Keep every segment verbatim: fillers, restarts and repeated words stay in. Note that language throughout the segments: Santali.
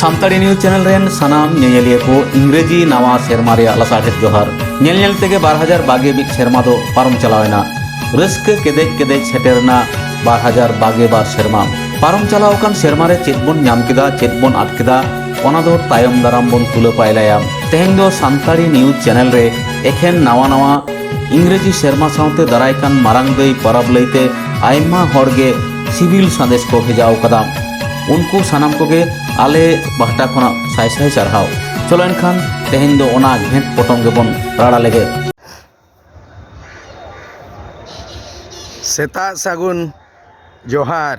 ᱥᱟᱱᱛᱟᱲᱤ ᱱᱤᱭᱩᱡᱽ ᱪᱮᱱᱮᱞ ᱨᱮᱱ ᱥᱟᱱᱟᱢ ᱧᱮᱧᱮᱞᱤᱭᱟᱹ ᱠᱚ ᱤᱝᱨᱮᱡᱤ ᱱᱟᱣᱟ ᱥᱮᱨᱢᱟ ᱨᱮᱭᱟᱜ ᱞᱟᱥᱟᱲᱦᱮᱫ ᱡᱚᱦᱟᱨ᱾ ᱧᱮᱞ ᱧᱮᱞ ᱛᱮᱜᱮ ᱵᱟᱨ ᱦᱟᱡᱟᱨ ᱵᱟᱜᱮ ᱢᱤᱫ ᱥᱮᱨᱢᱟ ᱫᱚ ᱯᱟᱨᱚᱢ ᱪᱟᱞᱟᱣ ᱮᱱᱟ᱾ ᱨᱟᱹᱥᱠᱟᱹ ᱠᱮᱫᱮᱡ ᱠᱮᱫᱮᱡ ᱥᱮᱴᱮᱨ ᱮᱱᱟ ᱵᱟᱨ ᱦᱟᱡᱟᱨ ᱵᱟᱜᱮ ᱵᱟᱨ ᱥᱮᱨᱢᱟ᱾ ᱯᱟᱨᱚᱢ ᱪᱟᱞᱟᱣ ᱟᱠᱟᱱ ᱥᱮᱨᱢᱟ ᱨᱮ ᱪᱮᱫ ᱵᱚᱱ ᱧᱟᱢ ᱠᱮᱫᱟ, ᱪᱮᱫ ᱵᱚᱱ ᱟᱫ ᱠᱮᱫᱟ, ᱚᱱᱟ ᱫᱚ ᱛᱟᱭᱚᱢ ᱫᱟᱨᱟᱢ ᱵᱚᱱ ᱛᱩᱞᱟᱹ ᱯᱟᱭᱞᱟᱭᱟ᱾ ᱛᱮᱦᱮᱧ ᱫᱚ ᱥᱟᱱᱛᱟᱲᱤ ᱱᱤᱭᱩᱡᱽ ᱪᱮᱱᱮᱞ ᱨᱮ ᱮᱠᱷᱮᱱ ᱱᱟᱣᱟ ᱱᱟᱣᱟ ᱤᱝᱨᱮᱡᱤ ᱥᱮᱨᱢᱟ ᱥᱟᱶᱛᱮ ᱫᱟᱨᱟᱭ ᱠᱟᱱ ᱢᱟᱨᱟᱝ ᱫᱟᱹᱭ ᱯᱚᱨᱚᱵᱽ ᱞᱟᱹᱭᱛᱮ ᱟᱭᱢᱟ ᱦᱚᱲ ᱜᱮ ᱥᱤᱵᱤᱞ ᱥᱟᱸᱫᱮᱥ ᱠᱚ ᱵᱷᱮᱡᱟᱣ ᱠᱟᱫᱟ᱾ ᱩᱱᱠᱩ ᱥᱟᱱᱟᱢ ᱠᱚᱜᱮ ᱟᱞᱮ ᱯᱟᱦᱴᱟ ᱠᱷᱚᱱᱟᱜ ᱥᱟᱭ ᱥᱟᱭ ᱥᱟᱨᱦᱟᱣ᱾ ᱪᱚᱞᱚ ᱮᱱᱠᱷᱟᱱ ᱛᱮᱦᱮᱧ ᱫᱚ ᱚᱱᱟ ᱜᱷᱮᱸᱴ ᱯᱚᱴᱚᱢ ᱜᱮᱵᱚᱱ ᱨᱟᱲᱟ ᱞᱮᱜᱮ᱾ ᱥᱮᱛᱟᱜ ᱥᱟᱹᱜᱩᱱ ᱡᱚᱦᱟᱨ᱾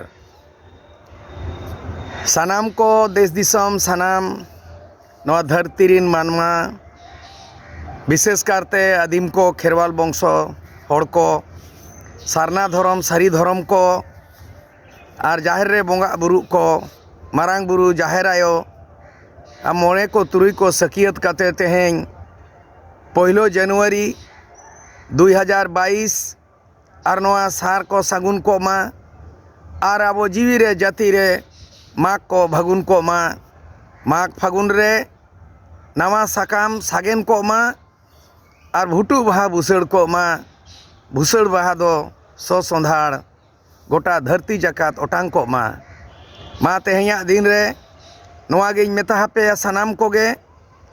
ᱥᱟᱱᱟᱢ ᱠᱚ ᱫᱮᱥ ᱫᱤᱥᱚᱢ, ᱥᱟᱱᱟᱢ ᱱᱚᱣᱟ ᱫᱷᱟᱹᱨᱛᱤ ᱨᱤᱱ ᱢᱟᱱᱣᱟ, ᱵᱤᱥᱮᱥ ᱠᱟᱨᱛᱮ ᱟᱹᱫᱤᱢ ᱠᱚ, ᱠᱷᱮᱨᱣᱟᱞ ᱵᱚᱝᱥᱚ ᱦᱚᱲ ᱠᱚ, ᱥᱟᱨᱱᱟ ᱫᱷᱚᱨᱚᱢ, ᱥᱟᱹᱨᱤ ᱫᱷᱚᱨᱚᱢ ᱠᱚ, ᱟᱨ ᱡᱟᱦᱮᱨ ᱨᱮ ᱵᱚᱸᱜᱟ ᱵᱩᱨᱩᱜ ᱠᱚ, ᱢᱟᱨᱟᱝ ᱵᱩᱨᱩ, ᱡᱟᱦᱮᱨ ᱟᱭᱳ, ᱟᱨ ᱢᱚᱬᱮ ᱠᱚ ᱛᱩᱨᱩᱭ ᱠᱚ ᱥᱟᱹᱠᱷᱤᱭᱟᱹᱛ ᱠᱟᱛᱮ ᱛᱮᱦᱮᱧ ᱯᱳᱭᱞᱳ ᱡᱟᱱᱩᱣᱟᱨᱤ ᱫᱩᱭ ᱦᱟᱡᱟᱨ ᱵᱟᱭᱤᱥ, ᱟᱨ ᱱᱚᱣᱟ ᱥᱟᱨ ᱠᱚ ᱥᱟᱹᱜᱩᱱ ᱠᱚᱜ ᱢᱟ, ᱟᱨ ᱟᱵᱚ ᱡᱤᱣᱤ ᱨᱮ, ᱡᱟᱹᱛᱤ ᱨᱮ ᱢᱟᱜᱽ ᱠᱚ ᱯᱷᱟᱹᱜᱩᱱ ᱠᱚᱜ ᱢᱟ, ᱢᱟᱜᱽ ᱯᱷᱟᱹᱜᱩᱱ ᱨᱮ ᱱᱟᱣᱟ ᱥᱟᱠᱟᱢ ᱥᱟᱜᱮᱱ ᱠᱚᱜ ᱢᱟ, ᱟᱨ ᱵᱷᱩᱴᱩᱜ ᱵᱟᱦᱟ ᱵᱩᱥᱟᱹᱲ ᱠᱚᱜ ᱢᱟ᱾ ᱵᱩᱥᱟᱹᱲ ᱵᱟᱦᱟ ᱫᱚ ᱥᱚ ᱥᱚᱸᱫᱷᱟᱲ ᱜᱚᱴᱟ ᱫᱷᱟᱹᱨᱛᱤ ᱡᱟᱠᱟᱛ ᱚᱴᱟᱝ ᱠᱚᱜ ᱢᱟ᱾ ᱢᱟ ᱛᱮᱦᱮᱧᱟᱜ ᱫᱤᱱ ᱨᱮ ᱱᱚᱣᱟ ᱜᱤᱧ ᱢᱮᱛᱟ ᱦᱟᱯᱮᱭᱟ ᱥᱟᱱᱟᱢ ᱠᱚᱜᱮ,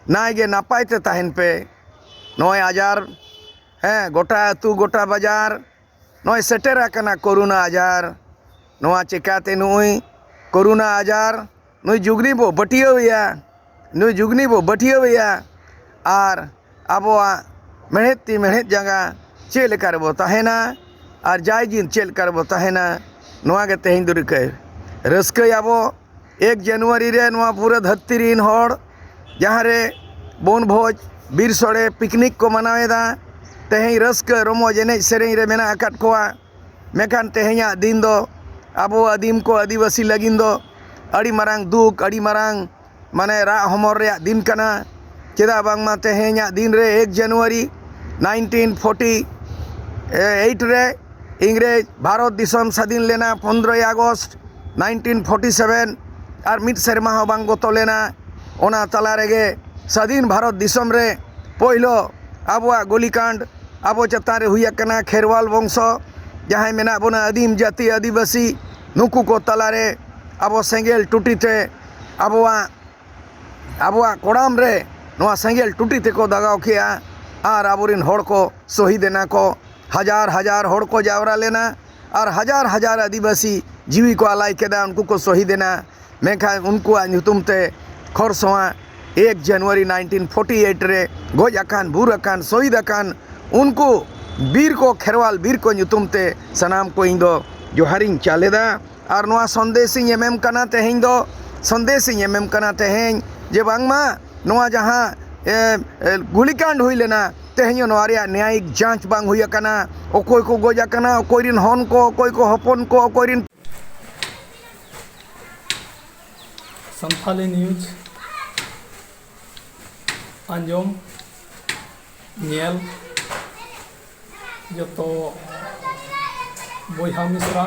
ᱱᱟᱭ ᱜᱮ ᱱᱟᱯᱟᱭ ᱛᱮ ᱛᱟᱦᱮᱱ ᱯᱮ᱾ ᱱᱚᱜᱼᱚᱭ ᱟᱡᱟᱨ, ᱦᱮᱸ, ᱜᱚᱴᱟ ᱟᱹᱛᱩ, ᱜᱚᱴᱟ ᱵᱟᱡᱟᱨ ᱱᱚᱜᱼᱚᱭ ᱥᱮᱴᱮᱨ ᱟᱠᱟᱱᱟ ᱠᱳᱨᱳᱱᱟ ᱟᱡᱟᱨ᱾ ᱱᱚᱣᱟ ᱪᱮᱠᱟᱛᱮ ᱱᱩᱭ ᱠᱳᱨᱳᱱᱟ ᱟᱡᱟᱨ, ᱱᱩᱭ ᱡᱩᱜᱽᱱᱤ ᱵᱚ ᱯᱟᱹᱴᱭᱟᱹᱣᱮᱭᱟ, ᱱᱩᱭ ᱡᱩᱜᱽᱱᱤ ᱵᱚ ᱯᱟᱹᱴᱭᱟᱹᱣᱮᱭᱟ, ᱟᱨ ᱟᱵᱚᱣᱟᱜ ᱢᱮᱬᱦᱮᱫ ᱛᱤ ᱢᱮᱬᱦᱮᱫ ᱡᱟᱸᱜᱟ ᱪᱮᱫ ᱞᱮᱠᱟ ᱨᱮᱵᱚ ᱛᱟᱦᱮᱱᱟ, ᱟᱨ ᱡᱟᱭ ᱡᱤᱱ ᱪᱮᱫ ᱞᱮᱠᱟ ᱨᱮᱵᱚ ᱛᱟᱦᱮᱱᱟ, ᱱᱚᱣᱟ ᱜᱮ ᱛᱮᱦᱮᱧ ᱫᱚ ᱨᱤᱠᱟᱹᱭ᱾ ᱨᱟᱹᱥᱠᱟᱹᱭᱟᱵᱚ ᱮᱠ ᱡᱟᱱᱩᱣᱟᱨᱤ ᱨᱮ ᱱᱚᱣᱟ ᱯᱩᱨᱟᱹ ᱫᱷᱟᱹᱨᱛᱤ ᱨᱤᱱ ᱦᱚᱲ, ᱡᱟᱦᱟᱸ ᱨᱮ ᱵᱚᱱ ᱵᱷᱳᱡᱽ, ᱵᱤᱨ ᱥᱚᱲᱮ, ᱯᱤᱠᱱᱤᱠ ᱠᱚ ᱢᱟᱱᱟᱣ ᱮᱫᱟ᱾ ᱛᱮᱦᱮᱧ ᱨᱟᱹᱥᱠᱟᱹ, ᱨᱚᱢᱚᱡᱽ, ᱮᱱᱮᱡ ᱥᱮᱨᱮᱧ ᱨᱮ ᱢᱮᱱᱟᱜ ᱟᱠᱟᱫ ᱠᱚᱣᱟ᱾ ᱢᱮᱱᱠᱷᱟᱱ ᱛᱮᱦᱮᱧᱟᱜ ᱫᱤᱱ ᱫᱚ ᱟᱵᱚ ᱟᱹᱫᱤᱢ ᱠᱚ, ᱟᱹᱫᱤᱵᱟᱹᱥᱤ ᱞᱟᱹᱜᱤᱫ ᱫᱚ ᱟᱹᱰᱤ ᱢᱟᱨᱟᱝ ᱫᱩᱠ, ᱟᱹᱰᱤ ᱢᱟᱨᱟᱝ, ᱢᱟᱱᱮ, ᱨᱟᱜ ᱦᱚᱢᱚᱨ ᱨᱮᱭᱟᱜ ᱫᱤᱱ ᱠᱟᱱᱟ᱾ ᱪᱮᱫᱟᱜ ᱵᱟᱝᱢᱟ ᱛᱮᱦᱮᱧᱟᱜ ᱫᱤᱱ ᱨᱮ ᱮᱠ ᱡᱟᱱᱩᱣᱟᱨᱤ ᱱᱟᱭᱤᱱᱴᱤᱱ ᱯᱷᱳᱨᱴᱤ ᱮᱭᱤᱴ ᱨᱮ ᱤᱝᱨᱮᱡᱽ ᱵᱷᱟᱨᱚᱛ ᱫᱤᱥᱚᱢ ᱥᱟᱹᱫᱷᱤᱱ ᱞᱮᱱᱟ, ᱯᱚᱱᱫᱽᱨᱚᱭ ᱟᱜᱚᱥᱴ ᱱᱟᱭᱤᱱᱴᱤᱱ ᱯᱷᱳᱨᱴᱤ ᱥᱮᱵᱷᱮᱱ, ᱟᱨ ᱢᱤᱫ ᱥᱮᱨᱢᱟ ᱦᱚᱸ ᱵᱟᱝ ᱜᱚᱛᱚ ᱞᱮᱱᱟ᱾ ᱚᱱᱟ ᱛᱟᱞᱟ ᱨᱮᱜᱮ ᱥᱟᱹᱫᱷᱤᱱ ᱵᱷᱟᱨᱚᱛ ᱫᱤᱥᱚᱢ ᱨᱮ ᱯᱳᱭᱞᱳ ᱟᱵᱚᱣᱟᱜ ᱜᱩᱞᱤᱠᱟᱱᱰ ᱟᱵᱚ ᱪᱮᱛᱟᱱ ᱨᱮ ᱦᱩᱭ ᱟᱠᱟᱱᱟ᱾ ᱠᱷᱮᱨᱣᱟᱞ ᱵᱚᱝᱥᱚ ᱡᱟᱦᱟᱸᱭ ᱢᱮᱱᱟᱜ ᱵᱚᱱᱟ, ᱟᱹᱫᱤᱢ ᱡᱟᱹᱛᱤ ᱟᱹᱫᱤᱵᱟᱹᱥᱤ, ᱱᱩᱠᱩ ᱠᱚ ᱛᱟᱞᱟᱨᱮ ᱟᱵᱚ ᱥᱮᱸᱜᱮᱞ ᱴᱩᱴᱤ ᱛᱮ ᱟᱵᱚᱣᱟᱜ ᱟᱵᱚᱣᱟᱜ ᱠᱚᱲᱟᱢ ᱨᱮ ᱱᱚᱣᱟ ᱥᱮᱸᱜᱮᱞ ᱴᱩᱴᱤ ᱛᱮᱠᱚ ᱫᱟᱜᱟᱣ ᱠᱮᱜᱼᱟ᱾ ᱟᱨ ᱟᱵᱚᱨᱮᱱ ᱦᱚᱲ ᱠᱚ ᱥᱚᱦᱤᱫ ᱮᱱᱟ ᱠᱚ, ᱦᱟᱡᱟᱨ ᱦᱟᱡᱟᱨ ᱦᱚᱲ ᱠᱚ ᱡᱟᱣᱨᱟ ᱞᱮᱱᱟ ᱟᱨ ᱦᱟᱡᱟᱨ ᱦᱟᱡᱟᱨ ᱟᱹᱫᱤᱵᱟᱹᱥᱤ ᱡᱤᱣᱤ ᱠᱚ ᱟᱞᱟᱭ ᱠᱮᱫᱟ, ᱩᱱᱠᱩ ᱠᱚ ᱥᱚᱦᱤᱫ ᱮᱱᱟ᱾ ᱢᱮᱱᱠᱷᱟᱱ ᱩᱱᱠᱩᱣᱟᱜ ᱧᱩᱛᱩᱢ ᱛᱮ ᱠᱷᱚᱨᱥᱚᱶᱟ ᱮᱠ ᱡᱟᱱᱩᱣᱟᱨᱤ ᱱᱟᱭᱤᱱᱴᱤᱱ ᱯᱷᱳᱨᱴᱤ ᱮᱭᱤᱴ ᱨᱮ ᱜᱚᱡ ᱟᱠᱟᱱ, ᱵᱩᱨ ᱟᱠᱟᱱ, ᱥᱚᱦᱤᱫ ᱟᱠᱟᱱ ᱩᱱᱠᱩ ᱵᱤᱨ ᱠᱚ, ᱠᱷᱮᱨᱣᱟᱞ ᱵᱤᱨ ᱠᱚ ᱧᱩᱛᱩᱢ ᱛᱮ ᱥᱟᱱᱟᱢ ᱠᱚ ᱤᱧ ᱫᱚ ᱡᱚᱦᱟᱨᱤᱧ ᱪᱟᱞ ᱮᱫᱟ᱾ ᱟᱨ ᱱᱚᱣᱟ ᱥᱚᱱᱫᱮᱥ ᱤᱧ ᱮᱢᱮᱢ ᱠᱟᱱᱟ ᱛᱮᱦᱮᱧ ᱫᱚ, ᱥᱚᱱᱫᱮᱥ ᱤᱧ ᱮᱢᱮᱢ ᱠᱟᱱᱟ ᱛᱮᱦᱮᱧ ᱡᱮ ᱵᱟᱝᱢᱟ ᱱᱚᱣᱟ ᱡᱟᱦᱟᱸ, ᱮ, ᱮ, ᱜᱩᱞᱤᱠᱟᱱᱰ ᱦᱩᱭ ᱞᱮᱱᱟ, ᱛᱮᱦᱮᱧ ᱦᱚᱸ ᱱᱚᱣᱟ ᱨᱮᱭᱟᱜ ᱱᱮᱭᱟᱭᱤᱠ ᱡᱟᱸᱪ ᱵᱟᱝ ᱦᱩᱭ ᱟᱠᱟᱱᱟ᱾ ᱚᱠᱚᱭ ᱠᱚ ᱜᱚᱡ ᱟᱠᱟᱱᱟ, ᱚᱠᱚᱭ ᱨᱮᱱ ᱦᱚᱱ ᱠᱚ, ᱚᱠᱚᱭ ᱠᱚ ᱦᱚᱯᱚᱱ ᱠᱚ, ᱚᱠᱚᱭ ᱨᱮᱱ ᱥᱟᱱᱛᱷᱟᱞᱤ ᱱᱤᱭᱩᱡᱽ ᱟᱸᱡᱚᱢ, ᱧᱮᱞ, ᱡᱚᱛᱚ ᱵᱚᱭᱦᱟ ᱢᱤᱥᱨᱟ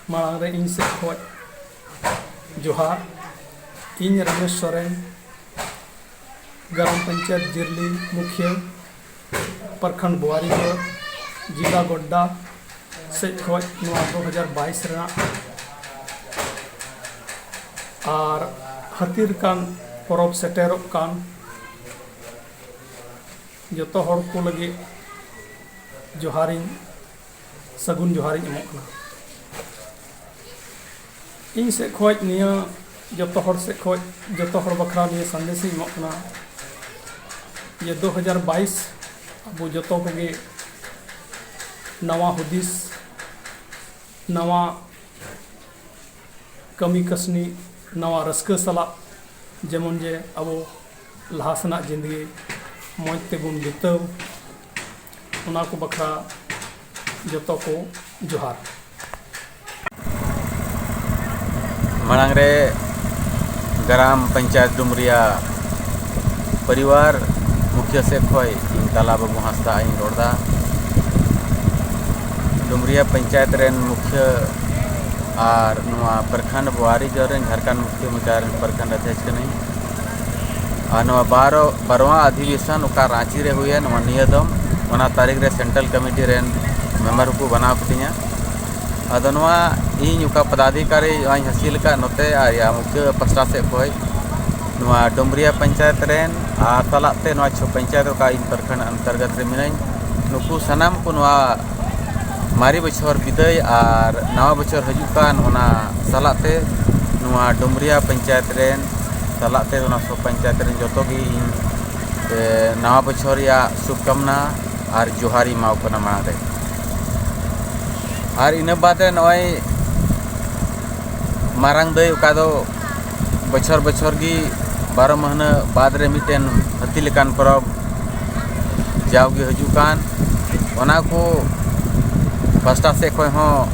ᱢᱟᱲᱟᱝ ᱨᱮ ᱤᱧ ᱥᱮᱫ ᱠᱷᱚᱱ ᱡᱚᱦᱟᱨ᱾ ᱤᱧ ᱨᱟᱢᱮᱥ ᱥᱚᱨᱮᱱ, ᱜᱨᱟᱢ ᱯᱚᱧᱪᱟᱭᱮᱛ ᱡᱤᱨᱞᱤ ᱢᱩᱠᱷᱤᱭᱟᱹ, ᱯᱨᱚᱠᱷᱚᱸᱰ ᱵᱳᱣᱟᱨᱤᱯᱩᱨ, ᱡᱤᱞᱟ ᱜᱳᱰᱰᱟ ᱥᱮᱫ ᱠᱷᱚᱱ ᱱᱚᱣᱟ ᱫᱩ ᱦᱟᱡᱟᱨ ᱵᱟᱭᱤᱥ ᱨᱮᱱᱟᱜ ᱟᱨ ᱦᱟᱹᱛᱤ ᱞᱮᱠᱟᱱ ᱯᱚᱨᱚᱵᱽ ᱥᱮᱴᱮᱨᱚᱜ ᱠᱟᱱ ᱡᱚᱛᱚ ᱦᱚᱲ ᱠᱚ ᱞᱟᱹᱜᱤᱫ ᱡᱚᱦᱟᱨᱤᱧ, ᱥᱟᱹᱜᱩᱱ ᱡᱚᱦᱟᱨᱤᱧ ᱮᱢᱚᱜ ᱠᱟᱱᱟ᱾ ᱤᱧ ᱥᱮᱫ ᱠᱷᱚᱱ ᱱᱤᱭᱟᱹ ᱡᱚᱛᱚ ᱦᱚᱲ ᱥᱮᱫ ᱠᱷᱚᱱ, ᱡᱚᱛᱚ ᱦᱚᱲ ᱵᱟᱠᱷᱨᱟ ᱱᱤᱭᱟᱹ ᱥᱟᱸᱫᱮᱥ ᱤᱧ ᱮᱢᱚᱜ ᱠᱟᱱᱟ ᱡᱮ ᱫᱩ ᱦᱟᱡᱟᱨ ᱵᱟᱭᱤᱥ ᱟᱵᱚ ᱡᱚᱛᱚ ᱠᱚᱜᱮ ᱱᱟᱣᱟ ᱦᱩᱫᱤᱥ, ᱱᱟᱣᱟ ᱠᱟᱹᱢᱤ ᱠᱟᱹᱥᱱᱤ, ᱱᱟᱣᱟ ᱨᱟᱹᱥᱠᱟᱹ ᱥᱟᱞᱟᱜ ᱡᱮᱢᱚᱱ ᱡᱮ ᱟᱵᱚ ᱞᱟᱦᱟ ᱥᱮᱱᱟᱜ ᱡᱤᱱᱫᱮᱜᱤ ᱢᱚᱡᱽ ᱛᱮᱵᱚᱱ ᱵᱤᱛᱟᱹᱣ, ᱚᱱᱟ ᱠᱚ ᱵᱟᱠᱷᱨᱟ ᱡᱚᱛᱚ ᱠᱚ ᱡᱚᱦᱟᱨ᱾ ᱢᱟᱲᱟᱝ ᱨᱮ ᱜᱨᱟᱢ ᱯᱚᱧᱪᱟᱭᱮᱛ ᱰᱩᱢᱨᱤᱭᱟ ᱯᱚᱨᱤᱵᱟᱨ ᱢᱩᱠᱷᱤᱭᱟᱹ ᱥᱮᱫ ᱠᱷᱚᱱ ᱤᱧ ᱛᱟᱞᱟ ᱵᱟᱹᱵᱩ ᱦᱟᱸᱥᱫᱟ ᱤᱧ ᱨᱚᱲ ᱮᱫᱟ᱾ ᱰᱩᱢᱨᱤᱭᱟ ᱯᱚᱧᱪᱟᱭᱮᱛ ᱨᱮᱱ ᱢᱩᱠᱷᱤᱭᱟᱹ ᱟᱨ ᱱᱚᱣᱟ ᱯᱨᱚᱠᱷᱚᱸᱰ ᱵᱚᱣᱟᱨᱤ ᱡᱚ ᱨᱮᱱ ᱡᱷᱟᱲᱠᱷᱚᱸᱰ ᱢᱩᱠᱛᱤ ᱢᱚᱨᱪᱟ ᱨᱮᱱ ᱯᱨᱚᱠᱷᱚᱸᱰ ᱚᱫᱷᱭᱚᱠᱷ ᱠᱟᱹᱱᱟᱹᱧ᱾ ᱟᱨ ᱱᱚᱣᱟ ᱵᱟᱨᱚ ᱵᱟᱨᱣᱟᱸ ᱚᱫᱷᱤᱵᱮᱥᱚᱱ ᱚᱠᱟ ᱨᱟᱸᱪᱤ ᱨᱮ ᱦᱩᱭᱮᱱ, ᱱᱚᱣᱟ ᱱᱤᱭᱟᱹ ᱫᱚᱢ ᱚᱱᱟ ᱛᱟᱹᱨᱤᱠᱷ ᱨᱮ ᱥᱮᱱᱴᱨᱟᱞ ᱠᱚᱢᱤᱴᱤ ᱨᱮᱱ ᱢᱮᱢᱵᱟᱨ ᱦᱚᱸᱠᱚ ᱵᱮᱱᱟᱣ ᱠᱤᱫᱤᱧᱟ᱾ ᱟᱫᱚ ᱱᱚᱣᱟ ᱤᱧ ᱚᱠᱟ ᱯᱚᱫᱟᱫᱷᱤᱠᱟᱨᱤ ᱱᱚᱣᱟᱧ ᱦᱟᱹᱥᱤᱞ ᱟᱠᱟᱫ ᱱᱚᱛᱮ ᱟᱨ ᱭᱟ ᱢᱩᱠᱷᱭᱟᱹ ᱯᱟᱥᱴᱟ ᱥᱮᱫ ᱠᱷᱚᱱ ᱱᱚᱣᱟ ᱰᱩᱢᱨᱤᱭᱟ ᱯᱚᱧᱪᱟᱭᱮᱛ ᱨᱮᱱ ᱟᱨ ᱥᱟᱞᱟᱜ ᱛᱮ ᱱᱚᱣᱟ ᱪᱷᱚ ᱯᱚᱧᱪᱟᱭᱮᱛ ᱚᱠᱟ ᱤᱧ ᱯᱨᱚᱠᱷᱚᱸᱰ ᱚᱱᱛᱚᱨᱜᱚᱛ ᱨᱮ ᱢᱤᱱᱟᱹᱧ, ᱱᱩᱠᱩ ᱥᱟᱱᱟᱢ ᱠᱚ ᱱᱚᱣᱟ ᱢᱟᱨᱮ ᱵᱚᱪᱷᱚᱨ ᱵᱤᱫᱟᱹᱭ ᱟᱨ ᱱᱟᱣᱟ ᱵᱚᱪᱷᱚᱨ ᱦᱤᱡᱩᱜ ᱠᱟᱱ, ᱚᱱᱟ ᱥᱟᱞᱟᱜ ᱛᱮ ᱱᱚᱣᱟ ᱰᱩᱢᱨᱤᱭᱟ ᱯᱚᱧᱪᱟᱭᱮᱛ ᱨᱮᱱ ᱥᱟᱞᱟᱜ ᱛᱮ ᱚᱱᱟ ᱥᱚᱵ ᱯᱚᱧᱪᱟᱭᱮᱛ ᱨᱮᱱ ᱡᱚᱛᱚ ᱜᱮ ᱤᱧ, ᱮ, ᱱᱟᱣᱟ ᱵᱚᱪᱷᱚᱨ ᱨᱮᱭᱟᱜ ᱥᱩᱵᱷᱠᱟᱢᱱᱟ ᱟᱨ ᱡᱚᱦᱟᱨ ᱤᱧ ᱮᱢᱟᱣ ᱠᱚ ᱠᱟᱱᱟ ᱢᱟᱲᱟᱝ ᱨᱮ᱾ ᱟᱨ ᱤᱱᱟᱹ ᱵᱟᱫ ᱨᱮ ᱱᱚᱜᱼᱚᱭ ᱢᱟᱨᱟᱝ ᱫᱟᱹᱭ ᱚᱠᱟ ᱫᱚ ᱵᱚᱪᱷᱚᱨ ᱵᱚᱪᱷᱚᱨ ᱜᱮ ᱵᱟᱨᱚ ᱢᱟᱹᱦᱱᱟᱹ ᱵᱟᱫ ᱨᱮ ᱢᱤᱫᱴᱮᱱ ᱦᱟᱹᱛᱤ ᱞᱮᱠᱟᱱ ᱯᱚᱨᱚᱵᱽ ᱡᱟᱣᱜᱮ ᱦᱤᱡᱩᱜ ᱠᱟᱱ, ᱚᱱᱟ ᱠᱚ ᱯᱟᱥᱴᱟ ᱥᱮᱫ ᱠᱷᱚᱱ ᱦᱚᱸ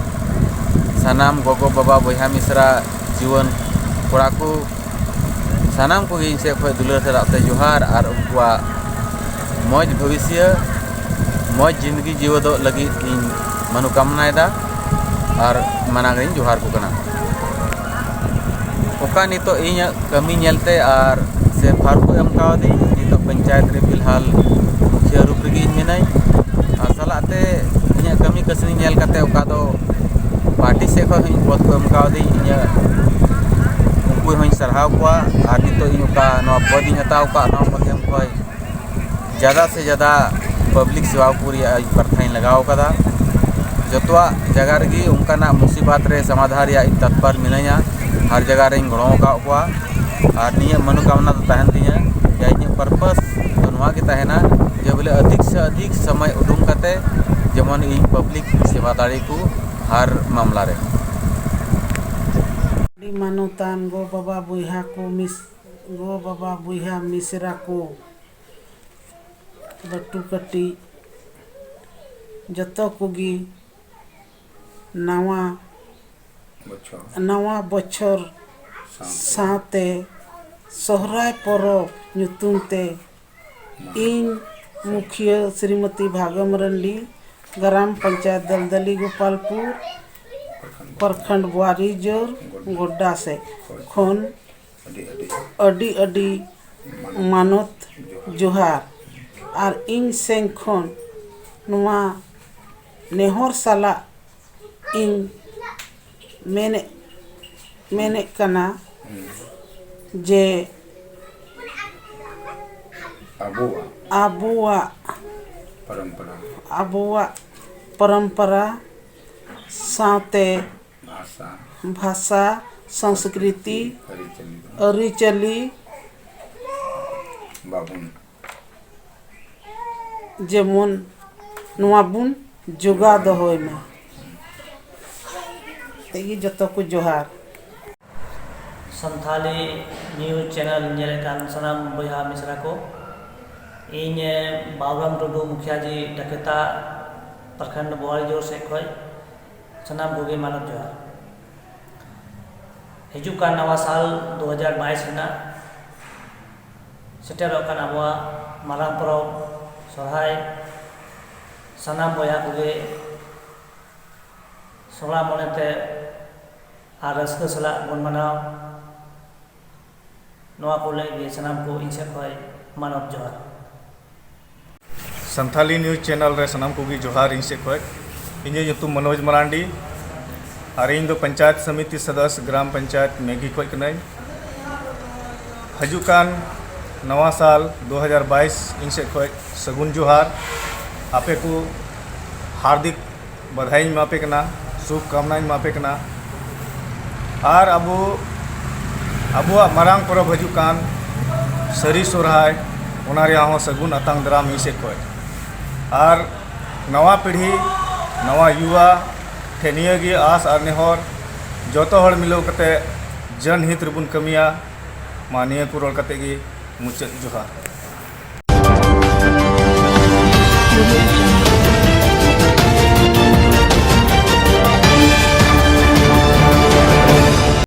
ᱥᱟᱱᱟᱢ ᱜᱚᱜᱚ ᱵᱟᱵᱟ ᱵᱚᱭᱦᱟ ᱢᱤᱥᱨᱟ ᱡᱩᱣᱟᱹᱱ ᱠᱚᱲᱟ ᱠᱚ ᱥᱟᱱᱟᱢ ᱠᱚᱜᱮ ᱤᱧ ᱥᱮᱫ ᱠᱷᱚᱱ ᱫᱩᱞᱟᱹᱲ ᱥᱟᱞᱟᱜ ᱛᱮ ᱡᱚᱦᱟᱨ ᱟᱨ ᱩᱱᱠᱩᱣᱟᱜ ᱢᱚᱡᱽ ᱵᱷᱚᱵᱤᱥᱭᱚ, ᱢᱚᱡᱽ ᱡᱤᱱᱫᱮᱜᱤ ᱡᱤᱣᱮᱫᱚᱜ ᱞᱟᱹᱜᱤᱫ ᱤᱧ ᱢᱚᱱᱳᱠᱟᱢᱱᱟᱭᱮᱫᱟ ᱟᱨ ᱢᱟᱲᱟᱝ ᱨᱤᱧ ᱡᱚᱦᱟᱨ ᱠᱚ ᱠᱟᱱᱟ᱾ ᱚᱠᱟ ᱱᱤᱛᱚᱜ ᱤᱧᱟᱹᱜ ᱠᱟᱹᱢᱤ ᱧᱮᱞᱛᱮ ᱟᱨ ᱥᱮ ᱯᱷᱟᱨᱩᱠ ᱠᱚ ᱮᱢ ᱠᱟᱣᱫᱤᱧ, ᱱᱤᱛᱚᱜ ᱯᱚᱧᱪᱟᱭᱮᱛ ᱨᱮ ᱯᱷᱤᱞᱦᱟᱞ ᱢᱩᱠᱷᱤᱭᱟᱹ ᱨᱩᱯ ᱨᱮᱜᱮ ᱤᱧ ᱢᱮᱱᱟᱹᱧ᱾ ᱟᱨ ᱥᱟᱞᱟᱜ ᱛᱮ ᱤᱧᱟᱹᱜ ᱠᱟᱹᱢᱤ ᱠᱟᱹᱥᱱᱤ ᱧᱮᱞ ᱠᱟᱛᱮ ᱚᱠᱟ ᱫᱚ ᱯᱟᱨᱴᱤ ᱥᱮᱫ ᱠᱷᱚᱱ ᱦᱚᱸ ᱤᱧ ᱯᱚᱫᱽ ᱠᱚ ᱮᱢ ᱠᱟᱣᱫᱤᱧ, ᱤᱧᱟᱹᱜ ᱩᱱᱠᱩ ᱦᱚᱸᱧ ᱥᱟᱨᱦᱟᱣ ᱠᱚᱣᱟ᱾ ᱟᱨ ᱱᱤᱛᱚᱜ ᱤᱧ ᱚᱠᱟ ᱱᱚᱣᱟ ᱯᱚᱫᱽ ᱤᱧ ᱦᱟᱛᱟᱣ ᱠᱟᱜ, ᱱᱚᱣᱟ ᱢᱟᱫᱽᱫᱷᱚᱢ ᱠᱷᱚᱱ ᱡᱟᱫᱟ ᱥᱮ ᱡᱟᱫᱟ ᱯᱟᱵᱽᱞᱤᱠ ᱥᱮᱵᱟ ᱠᱚ ᱨᱮᱭᱟᱜ ᱯᱟᱨᱛᱷᱟᱧ ᱞᱟᱜᱟᱣ ᱠᱟᱫᱟ᱾ ᱡᱚᱛᱚᱣᱟᱜ ᱡᱟᱭᱜᱟ ᱨᱮᱜᱮ ᱚᱱᱠᱟᱱᱟᱜ ᱢᱩᱥᱤᱵᱟᱛ ᱨᱮ ᱥᱚᱢᱟᱫᱷᱟᱱ ᱨᱮᱭᱟᱜ ᱤᱧ ᱛᱟᱛᱯᱟᱨ ᱢᱤᱱᱟᱹᱧᱟ, ᱦᱟᱨ ᱡᱟᱭᱜᱟ ᱨᱮᱧ ᱜᱚᱲᱚ ᱟᱠᱟᱫ ᱠᱚᱣᱟ᱾ ᱟᱨ ᱱᱤᱭᱟᱹ ᱢᱚᱱᱳᱠᱟᱢᱱᱟ ᱫᱚ ᱛᱟᱦᱮᱱ ᱛᱤᱧᱟᱹ ᱡᱮ ᱤᱧᱟᱹᱜ ᱯᱟᱨᱯᱟᱥ ᱫᱚ ᱱᱚᱣᱟ ᱜᱮ ᱛᱟᱦᱮᱱᱟ ᱡᱮ ᱵᱚᱞᱮ ᱟᱫᱷᱤᱠ ᱥᱮ ᱟᱫᱷᱤᱠ ᱥᱚᱢᱚᱭ ᱩᱰᱩᱝ ᱠᱟᱛᱮ ᱡᱮᱢᱚᱱ ᱤᱧ ᱯᱟᱵᱽᱞᱤᱠ ᱤᱧ ᱥᱮᱵᱟ ᱫᱟᱲᱮ ᱠᱚ ᱦᱟᱨ ᱢᱟᱢᱞᱟ ᱨᱮ᱾ ᱟᱹᱰᱤ ᱢᱟᱱᱚᱛᱟᱱ ᱜᱚ ᱵᱟᱵᱟ ᱵᱚᱭᱦᱟ ᱠᱚ ᱢᱤᱥ-, ᱜᱚ ᱵᱟᱵᱟ ᱵᱚᱭᱦᱟ ᱢᱤᱥᱨᱟ ᱠᱚ, ᱞᱟᱹᱴᱩ ᱠᱟᱹᱴᱤᱡ ᱡᱚᱛᱚ ᱠᱚᱜᱮ ᱱᱟᱣᱟ ᱵᱚᱪᱷᱚᱨ᱾ ᱱᱟᱣᱟ ᱵᱚᱪᱷᱚᱨ ᱥᱟᱶᱛᱮ᱾ ᱥᱟᱶᱛᱮ ᱥᱚᱦᱨᱟᱭ ᱯᱚᱨᱚᱵᱽ ᱧᱩᱛᱩᱢ ᱛᱮ ᱢᱟ᱾ ᱤᱧ ᱢᱩᱠᱷᱤᱭᱟᱹ ᱥᱨᱤᱢᱚᱛᱤ ᱵᱷᱟᱜᱚ ᱢᱟᱨᱟᱱᱰᱤ, ᱜᱨᱟᱢ ᱯᱚᱧᱪᱟᱭᱮᱛ ᱫᱚᱞᱫᱟᱞᱤ ᱜᱳᱯᱟᱞᱯᱩᱨ, ᱯᱨᱚᱠᱷᱚᱸᱰ᱾ ᱯᱨᱚᱠᱷᱚᱸᱰ ᱵᱟᱨᱤᱡᱳᱨ ᱜᱚᱰᱰᱟ ᱥᱮᱫ ᱠᱷᱚᱱ ᱟᱹᱰᱤ ᱟᱹᱰᱤ ᱢᱟᱱᱚᱛ ᱡᱚᱦᱟᱨ᱾ ᱟᱨ ᱤᱧ ᱥᱮᱱ ᱠᱷᱚᱱ ᱱᱚᱣᱟ ᱱᱮᱦᱚᱨ ᱥᱟᱞᱟᱜ ᱤᱧ ᱢᱮᱱᱮᱫ ᱢᱮᱱᱮᱫ ᱠᱟᱱᱟ ᱡᱮ ᱟᱵᱚᱣᱟᱜ ᱟᱵᱚᱣᱟᱜ ᱯᱚᱨᱚᱢᱯᱚᱨᱟ ᱟᱵᱚᱣᱟᱜ ᱯᱚᱨᱚᱢᱯᱚᱨᱟ ᱥᱟᱶᱛᱮ ᱵᱷᱟᱥᱟ ᱵᱷᱟᱥᱟ, ᱥᱚᱝᱥᱠᱨᱤᱛᱤ, ᱟᱹᱨᱤᱪᱟᱹᱞᱤ ᱫᱚ ᱟᱹᱨᱤᱪᱟᱹᱞᱤ ᱵᱟᱵᱚᱱ ᱡᱮᱢᱚᱱ ᱱᱚᱣᱟ ᱵᱚᱱ ᱡᱚᱜᱟᱣ ᱫᱚᱦᱚᱭ ᱢᱟ᱾ ᱛᱮᱜᱮ ᱡᱚᱛᱚ ᱠᱚ ᱡᱚᱦᱟᱨ᱾ ᱥᱟᱱᱛᱷᱟᱞᱤ ᱱᱤᱭᱩᱡᱽ ᱪᱮᱱᱮᱞ ᱧᱮᱞᱮᱫ ᱠᱟᱱ ᱥᱟᱱᱟᱢ ᱵᱚᱭᱦᱟ ᱢᱤᱥᱨᱟ ᱠᱚ, ᱤᱧ ᱵᱟᱵᱩᱨᱟᱢ ᱴᱩᱰᱩ ᱢᱩᱠᱷᱤᱭᱟ ᱡᱤ ᱰᱟᱠᱮᱛᱟ ᱯᱨᱚᱠᱷᱚᱸᱰ ᱵᱚᱣᱟᱨᱤᱡᱳᱨ ᱥᱮᱫ ᱠᱷᱚᱱ ᱥᱟᱱᱟᱢ ᱠᱚᱜᱮ ᱢᱟᱱᱚᱛ ᱡᱚᱦᱟᱨ᱾ ᱦᱤᱡᱩᱜ ᱠᱟᱱ ᱱᱟᱣᱟ ᱥᱟᱞ ᱫᱩ ᱦᱟᱡᱟᱨ ᱵᱟᱭᱤᱥ ᱨᱮᱱᱟᱜ ᱥᱮᱴᱮᱨᱚᱜ ᱠᱟᱱ ᱟᱵᱚᱣᱟᱜ ᱢᱟᱨᱟᱝ ᱯᱚᱨᱚᱵᱽ ᱥᱚᱨᱦᱟᱭ ᱥᱟᱱᱟᱢ ᱵᱚᱭᱦᱟ ᱠᱚᱜᱮ ᱥᱚᱞᱟ ᱢᱚᱱᱮᱛᱮ ᱟᱨ ᱨᱟᱹᱥᱠᱟᱹ ᱥᱟᱞᱟᱜ ᱵᱚᱱ ᱢᱟᱱᱟᱣ᱾ ᱱᱚᱣᱟ ᱠᱚ ᱞᱟᱹᱜᱤᱫ ᱜᱮ ᱥᱟᱱᱟᱢ ᱠᱚ ᱤᱧ ᱥᱮᱫ ᱠᱷᱚᱱ ᱢᱟᱱᱚᱛ ᱡᱚᱦᱟᱨ᱾ ᱥᱟᱱᱛᱷᱟᱞᱤ ᱱᱤᱭᱩᱡᱽ ᱪᱮᱱᱮᱞ ᱨᱮ ᱥᱟᱱᱟᱢ ᱠᱚᱜᱮ ᱡᱚᱦᱟᱨ ᱤᱧ ᱥᱮᱫ ᱠᱷᱚᱱ᱾ ᱤᱧᱟᱹᱜ ᱧᱩᱛᱩᱢ ᱢᱚᱱᱳᱡᱽ ᱢᱟᱨᱟᱱᱰᱤ ᱟᱨ ᱤᱧ ᱫᱚ ᱯᱚᱧᱪᱟᱭᱮᱛ ᱥᱚᱢᱤᱛᱤ ᱥᱚᱫᱚᱥᱭᱚ ᱜᱨᱟᱢ ᱯᱚᱧᱪᱟᱭᱮᱛ ᱢᱮᱜᱷᱤ ᱠᱷᱚᱱ ᱠᱟᱹᱱᱟᱹᱧ᱾ ᱦᱤᱡᱩᱜ ᱠᱟᱱ ᱱᱟᱣᱟ ᱥᱟᱞ ᱫᱩ ᱦᱟᱡᱟᱨ ᱵᱟᱭᱤᱥ ᱤᱧ ᱥᱮᱫ ᱠᱷᱚᱱ ᱥᱟᱹᱜᱩᱱ ᱡᱚᱦᱟᱨ᱾ ᱟᱯᱮ ᱠᱚ ᱦᱟᱨᱫᱤᱠ ᱵᱟᱫᱷᱟᱭᱤᱧ ᱮᱢᱟ ᱯᱮ ᱠᱟᱱᱟ, ᱥᱩᱵᱷ ᱠᱟᱢᱱᱟᱧ ᱮᱢᱟ ᱯᱮ ᱠᱟᱱᱟ᱾ ᱟᱨ ᱟᱵᱚ ᱟᱵᱚᱣᱟᱜ ᱢᱟᱨᱟᱝ ᱯᱚᱨᱚᱵᱽ ᱦᱤᱡᱩᱜ ᱠᱟᱱ ᱥᱟᱹᱨᱤ ᱥᱚᱨᱦᱟᱭ, ᱚᱱᱟ ᱨᱮᱭᱟᱜ ᱦᱚᱸ ᱥᱟᱹᱜᱩᱱ ᱟᱛᱟᱝ ᱫᱟᱨᱟᱢ ᱤᱧ ᱥᱮᱫ ᱠᱷᱚᱱ᱾ ᱟᱨ ᱱᱟᱣᱟ ᱯᱤᱲᱦᱤ, ᱱᱟᱣᱟ ᱭᱩᱣᱟ ᱴᱷᱮᱱ ᱱᱤᱭᱟᱹ ᱜᱮ ᱟᱥ ᱟᱨ ᱱᱮᱦᱚᱨ, ᱡᱚᱛᱚ ᱦᱚᱲ ᱢᱤᱞᱟᱹᱣ ᱠᱟᱛᱮ ᱡᱚᱱ ᱦᱤᱛ ᱨᱮᱵᱚᱱ ᱠᱟᱹᱢᱤᱭᱟ᱾ ᱢᱟ ᱱᱤᱭᱟᱹ ᱠᱚ ᱨᱚᱲ ᱠᱟᱛᱮ ᱜᱮ ᱢᱩᱪᱟᱹᱫ ᱡᱚᱦᱟᱨ᱾